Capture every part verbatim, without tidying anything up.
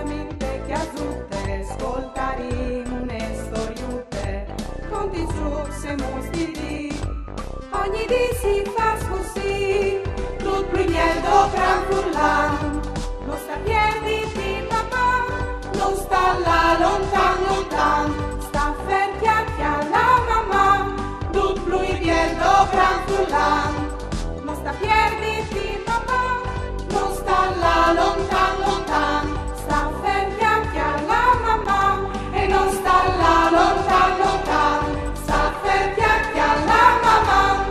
Minte cjasute, scoltarìn une storiute, con di trucs e muls di dì. Ogni dì si fâs cussì, dut plui biel doprant furlan. No sta pierditi, papà, no sta lâ lontan, lontan. Sta fer, cjale la mamà, dut plui biel doprant furlan. No sta pierditi, papà, no sta lâ lontan, lontan. Sta fer, cjale la mamà, e no sta lâ lontan, lontan. Sta fer, cjale la mamà.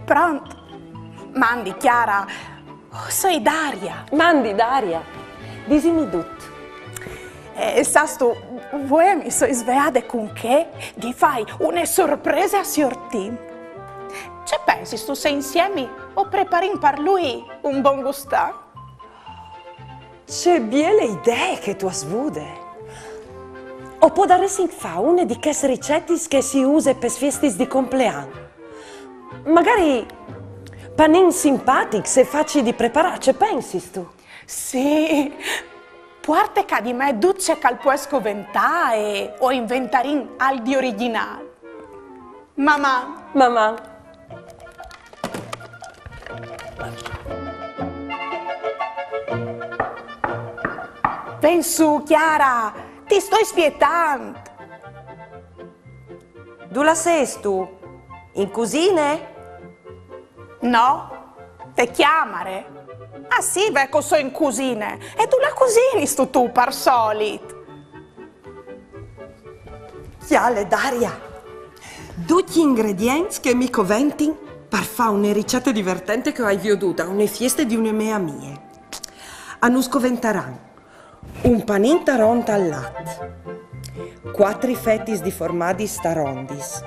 Pront? Mandi, Chiara. Oh, soi Daria. Mandi, Daria. Disimi dut. Eh, sâstu, vuê mi soi sveade cun chê di fâi une sorprese a siôr Timp. Ce pensistu se insiemi o preparìn par lui un bon gustan? Ce biele idee che tu âs vude! O podaressìn fâ une di chês ricetis che si use pes fiestis di complean. Magari panins simpatics e faciis di preparâ, ce pensistu? Sì, puarte ca di me dut ce che al pues coventâ e o inventarìn alc di origjinâl. Maman! Maman! Ven sù, Chiara, ti stoi spietant! Dulà sêstu? In cusine? No, te cjamare. Ah sì, ve che o soi in cusine. E dulà cusinistu tu, par solit? Cjale, Daria! Ducj i ingredients che mi coventin par fâ une ricete divertente che o ai viodût a une fieste di une mê amie. A nus coventaran un panin taront al lat, cuatri fetis di formadis tarondis,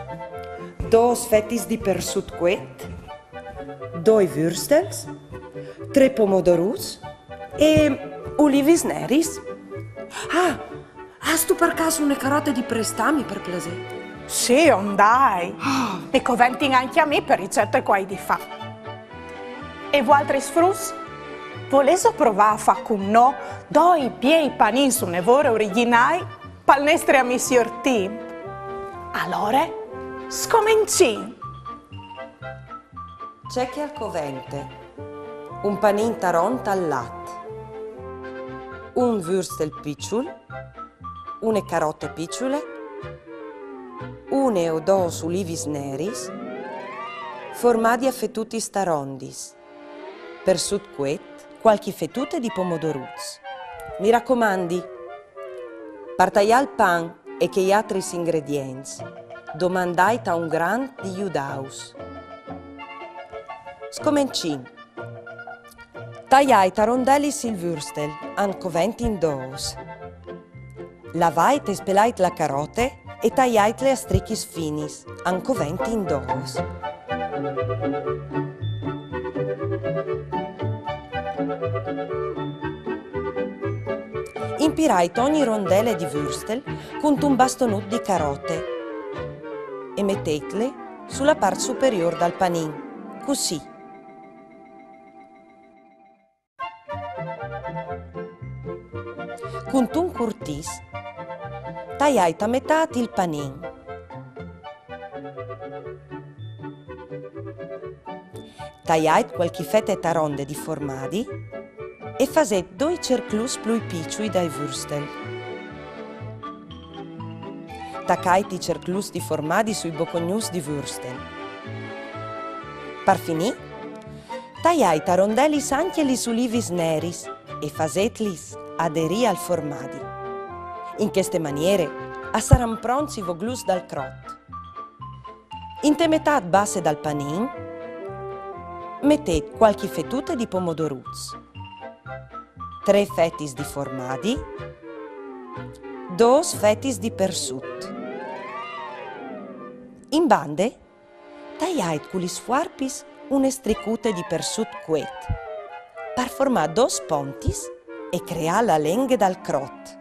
dôs fetis di persut cuet, doi würstels, trê pomodoruts e ulivis neris. Ah, âstu par câs une carote di prestâmi, par plasê? Sì, ondai. Ah. Mi coventin ancje a mi pe ricete che o ai di fâ. E voaltris fruts? Volêso provâ a fâ cun nô doi biei panins une vore origjinâi pal nestri amì siôr Timp? Alore, scomencìn! Ce che al covente: un panin taront al lat, un würstel piçul, une carote piçule, une o dôs ulivis neris, formadi a fetutis tarondis, persut cuet, cualchi fetute di pomodoruts. Mi racomandi, par taiâ il pan e chei altris ingredients, domandait a un grant di judâus. Scomencìn. Taiait a rondelis il würstel, a 'nd coventin dôs. Lavait e spelait la carote e taiaitle a strichis finis, a 'nd coventin dôs. Impirait ogni rondele di würstel cuntun bastonut di carote e meteitle su la part superiôr dal panin, cussì. Cuntun curtìs, taiait a metât il panin. Taiait cualchi fete taronde di formadi e fasêt doi cercluts plui piçui dai würstel. Tacait i cercluts di formadi sui bocognuts di würstel. Par finî, taiait a rondelis ancje lis ulivis neris e fasêtlis aderî al formadi. In cheste maniere a saran pronts i vogluts dal crot. Inte metât basse dal panin metêt cualchi fetute di pomodoruts, trê fetis di formadi, dôs fetis di persut. In bande taiait cu lis fuarpis une stricute di persut cuet, par formâ dôs pontis e creâ la lenghe dal crot.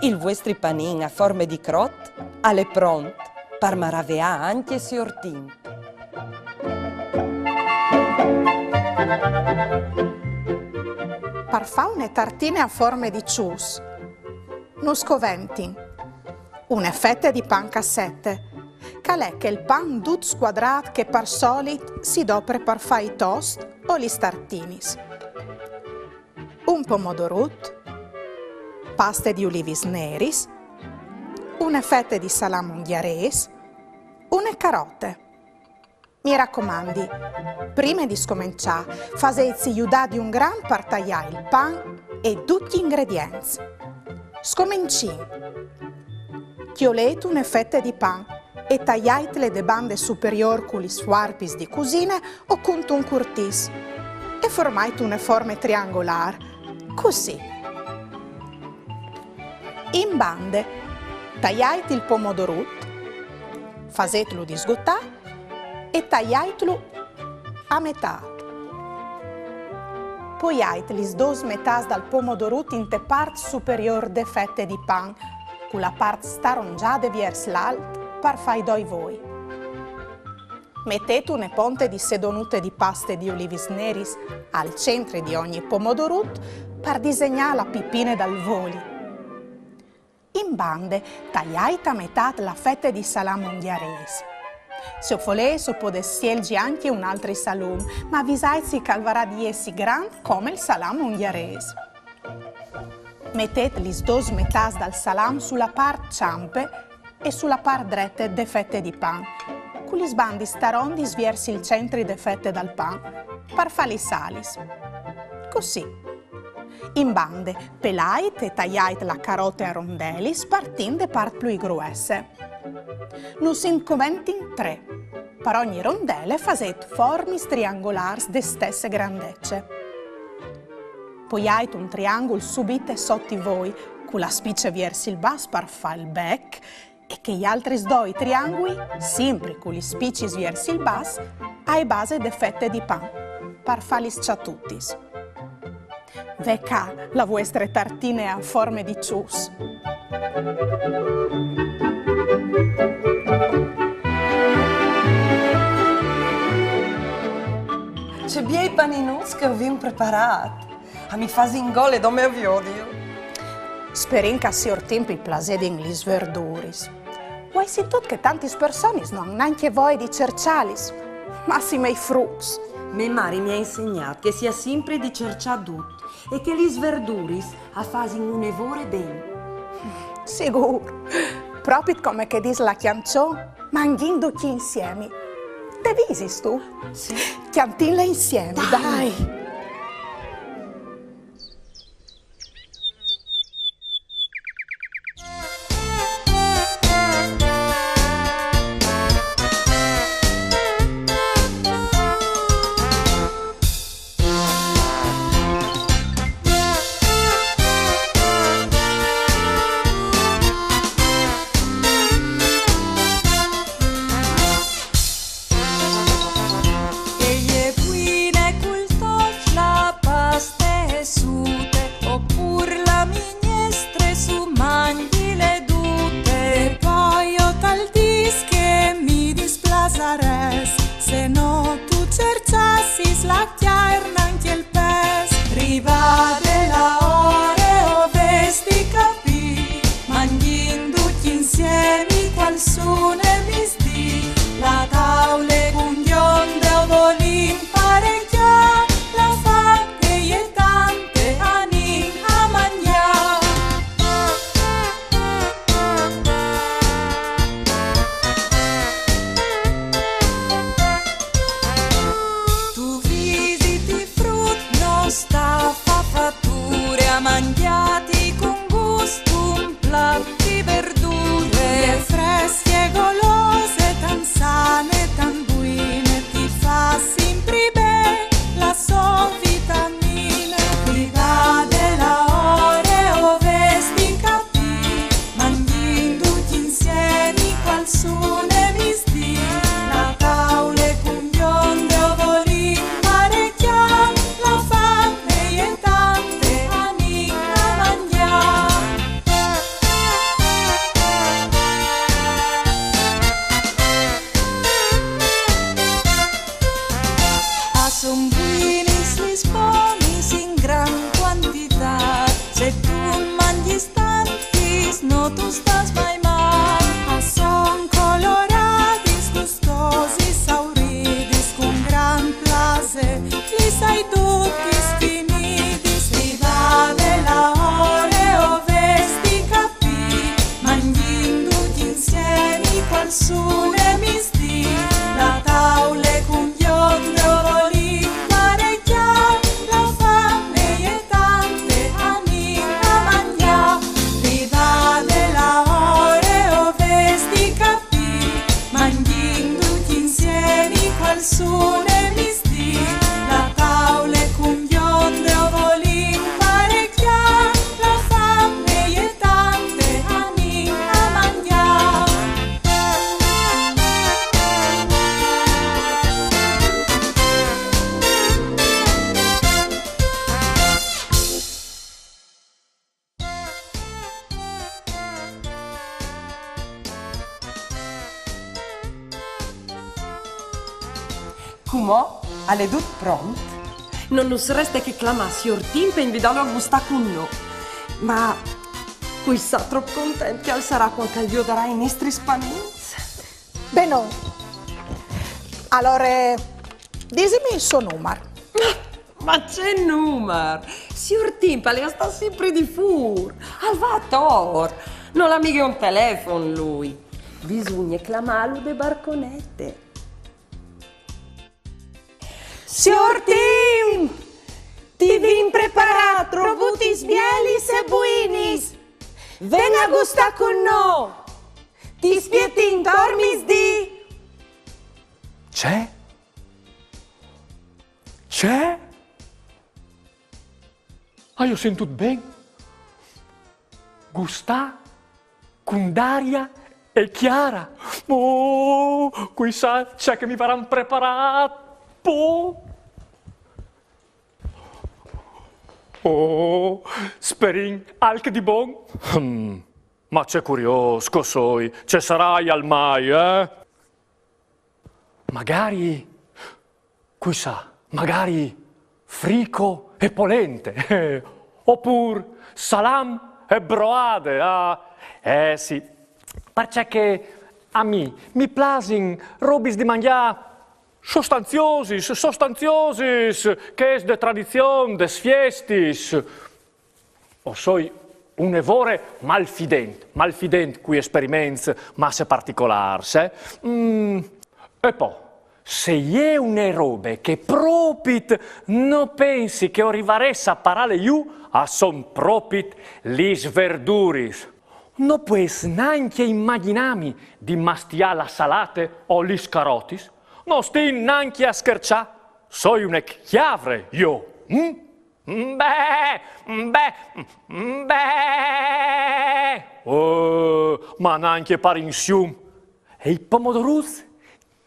Il vuestri panin a forme di crot al è pront par maraveâ ancje siôr Timp. Par fâ une tartine a forme di çus, nus coventin une fete di pan cassete, che al è chel pan dut scuadrât che par solit si dopre par fâ i tost o lis tartinis, un pomodorut, paste di ulivis neris, une fete di salam ungjarês, une carote. Mi racomandi, prime di scomençâ, fasêtsi judâ di un grant par taiâ il pan e ducj i ingredients. Scomencìn. Cjolêt une fete di pan e taiaitle de bande superiôr cu lis fuarpis di cusine o cuntun curtìs e formait une forme triangolâr, cussì. In bande, taiait il pomodorut, fasêtlu disgotâ e taiaitlu a metât. Poiait lis dôs metâts dal pomodorut inte part superiôr de fete di pan, cu la part staronzade viers l'alt par fâ i doi voi. Metêt une ponte di sedonute di paste di ulivis neris al centri di ogni pomodorut par disegnâ la pipine dal voli. In bande, taiait a metât la fete di salam ungjarês. Se o volês, o podês sielzi ancje un altri salum, ma visaitsi che al varà di jessi grant come il salam ungjarês. Metêt lis dôs metâts dal salam su la part çampe e su la part drete de fete di pan, cu lis bandis tarondis viers il centri de fete dal pan, par fâ lis alis. Cussì. In bande, pelait e taiait la carote a rondelis partint de part plui gruesse. Nus in coventin trê. Par ogni rondele fasêt formis triangolârs de stesse grandece. Poiait un triangul subite sot i voi, cu la spice viers il bas par fâ il bec, e chei altris doi triangui, simpri cu lis spicis viers il bas, ae base de fete di pan, par fâ lis çatutis. Ve ca la vuestre tartine a forme di çus. Ce biei paninuts che o vin preparât! A mi fasin gole dome a viodiju. Sperìn che a siôr Timp i plasedin lis verduris. Vuaisitut che tantis personis no àn nancje voie di cerçâlis, massime i fruts. Mê mari mi à insegnât che si à simpri di cerçâ dut e che lis verduris a fasin une vore ben. Sigûr, propit come che dîs la cjançon, mangjìn ducj insiemi. Te visistu? Sì. Cjantìnle insiemi, dai. Dai. E je buine cul tof Ai tutti sfiniti, sfidate la ore o vesti capì, manghjìn tutti insiemi qualsune misdì, la taule cun gjonde o volì parecchià, la fame e tante anime a mangià, sfidate la ore o vesti capì, manghjìn tutti insiemi qualsune misdì, la taule cun gjonde o volì parecchià, la fame e tante anime a mangià. Cumò al è dut pront. No nus reste che clamà siôr Timp e invidâlu a gustâ cun nô. Ma cui sa trop content che al sarà cuant che al viodarà i nestris panins. Benon. Alore, disimi il so numar. Ma ce numar? Siôr Timp al è a stâ simpri di fûr. Al va ator. Nol à mighe un telefon lui. Bisugne clamâlu de barconete. Siôr Timp, ti vin preparât robutis bielis e buinis. Ven a gustâ cun nô. Ti spietìn tor misdì. Ce? Ce? Aio sintût ben? Gustâ cun Daria e Chiara. Oh, cui sa ce che mi varan preparât. Po. Oh, sperìn alc di bon. Hmm, ma ce curiôs che o soi, ce saraial mai, eh? Magari, cui sa, magari frico e polente, opûr salam e broade, ah, eh sì, parcè che a mi mi plasin robis di mangjâ sostanziosis, sostanziosis, chês de tradizion, des fiestis. O soi une vore malfident, malfident cui esperiments masse particolârs, eh? Mm, e po, se e je une robe che propit no pensi che o rivarès a parâle jù, a son propit lis verduris. No pues nancje imagjinâmi di mastiâ la salate o lis carotis, no stin nancje a scherçâ, soi une cjavre jo, mm? Beh, beh, beh. Oh, ma nancje par insium. E i pomodoruts,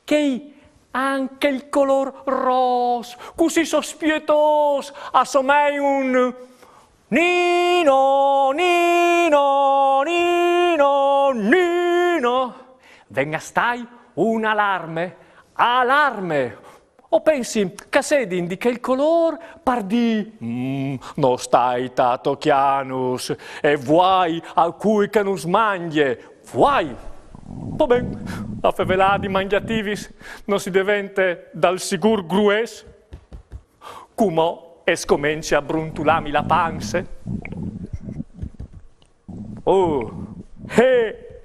chei àn chel colôr ros, cussì sospietôs, a somee un Nino, Nino, Nino, Nino. Ven a stâi un alarme, alarme. O pensi che a sedin di chel colôr par dî: "Mm, no stait a tocjânus, e vuai a cui che nus mangje, vuai!" Po ben, a fevelâ di mangjativis no si devente dal sigûr grues? Cumò e scomence a bruntulâmi la panze. Oh, eh!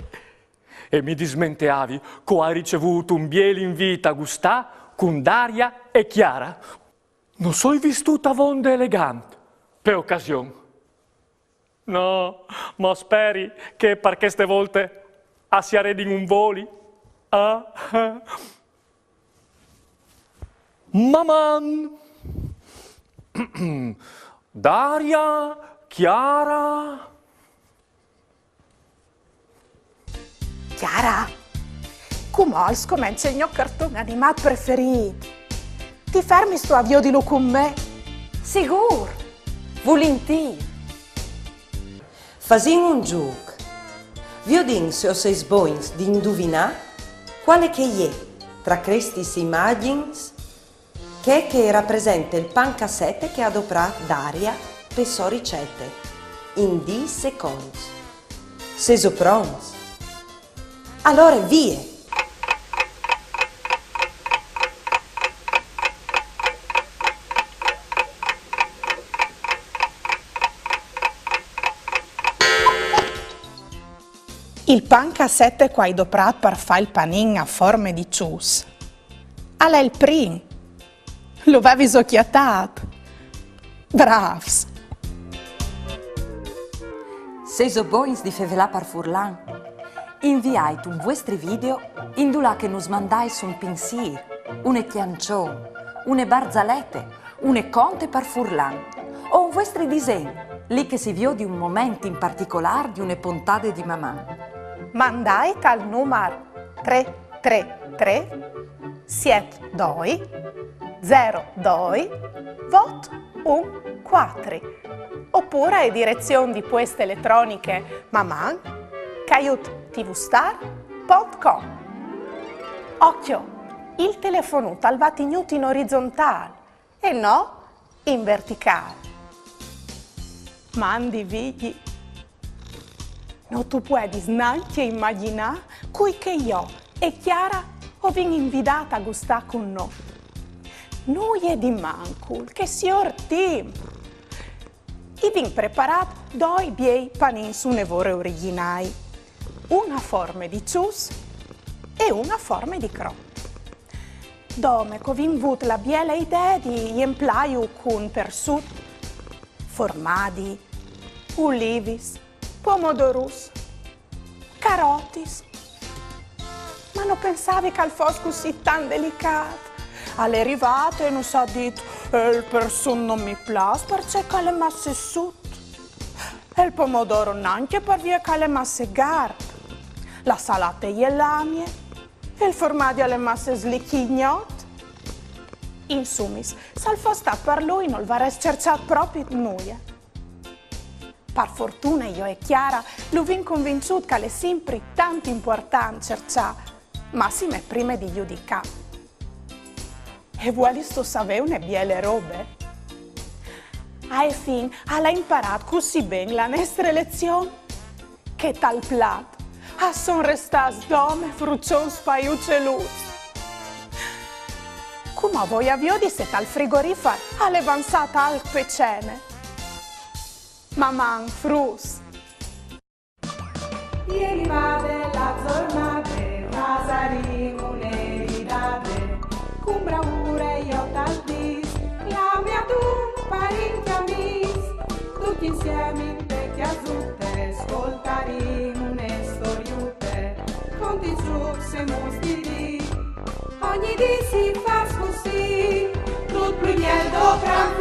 E mi dismenteavi che o ai ricevût un biel invît a gustâ cun Daria e Chiara. No soi vistût avonde elegant pe ocasion. No, ma o speri che par cheste volte a si aredin un voli. Ah, ah. Maman! Daria, Chiara. Chiara, cumò al scomence il gno carton animât preferît. Ti fermistu a viodilu cun me? Sigûr! Vulintîr! Fasìn un zûc. Viodìn se o sês bogns di induvinâ cuale che e je tra chestis imagjins chê che e rapresente il pancassete che e à doprât Daria pe sô ricete, in dîs seconts. Sêso pronts? Alore vie! Il pancassette che o ai doprât par fâ il panin a forme di ciuss al è il prin. Lu vevis cjatât? Brâfs! Sêso bogns di fevelâ par furlan? Inviait un vuestri video indulà che nus mandais un pinsîr, une cjançon, une barzalete, une conte par furlan, o un vuestri disen, li che si viodi un moment in particolâr di une pontade di Maman. Mandait al numar trê trê trê siet doi zero doi vot un cuatri, opûr ae direzion di pueste eletroniche maman caiut tvstar pont com. Ocjo, il telefonut al va tignût in orizontâl e no in verticâl. Mandi Vigji. No tu puedis nancje imagjinâ cui che jo e Chiara o vin invidât a gustâ cun nô. Nuie di mancul, che siôr timp! I vin preparât doi biei panins une vore origjinâi, un a forme di ciuss e un a forme di cro. Dome che o vin vût la biele idee di jemplâju cun persut, formadi, ulivis, pomodorus, carotis. Ma no pensavi che al fos cussì tant delicât. Al è rivât e nus à dit: "Eh, il persut no mi plâs parcè che al è masse sut. E il pomodoro nancje par vie che al è masse garp. La salate e je lamie. E il formadi al è masse slichignot." Insumis, se al fos stât par lui nol varès cerçât propit nuie. Par fortune jo e Chiara lu vin convinçût che al è simpri tant impuartant cerçâ, massime prime di judicâ. E vuelistu savê une biele robe? Ae fin al à imparât cussì ben la nestre lezion che tal plat a son restâts dome fruçons paiuceluts. Cumò o voi a viodi se tal frigorifar al è vanzât alc pe cene. Maman, fruts! Jeri vade la zornade, fasarìn une ridade, cun braure jo tal dîs, clamìn un parint amîs, ducj insiemi inte cjasute, scoltarìn une storiute, conti, zûcs e muts di dì. Ogni dì si fâs cussì, dut plui biel doprant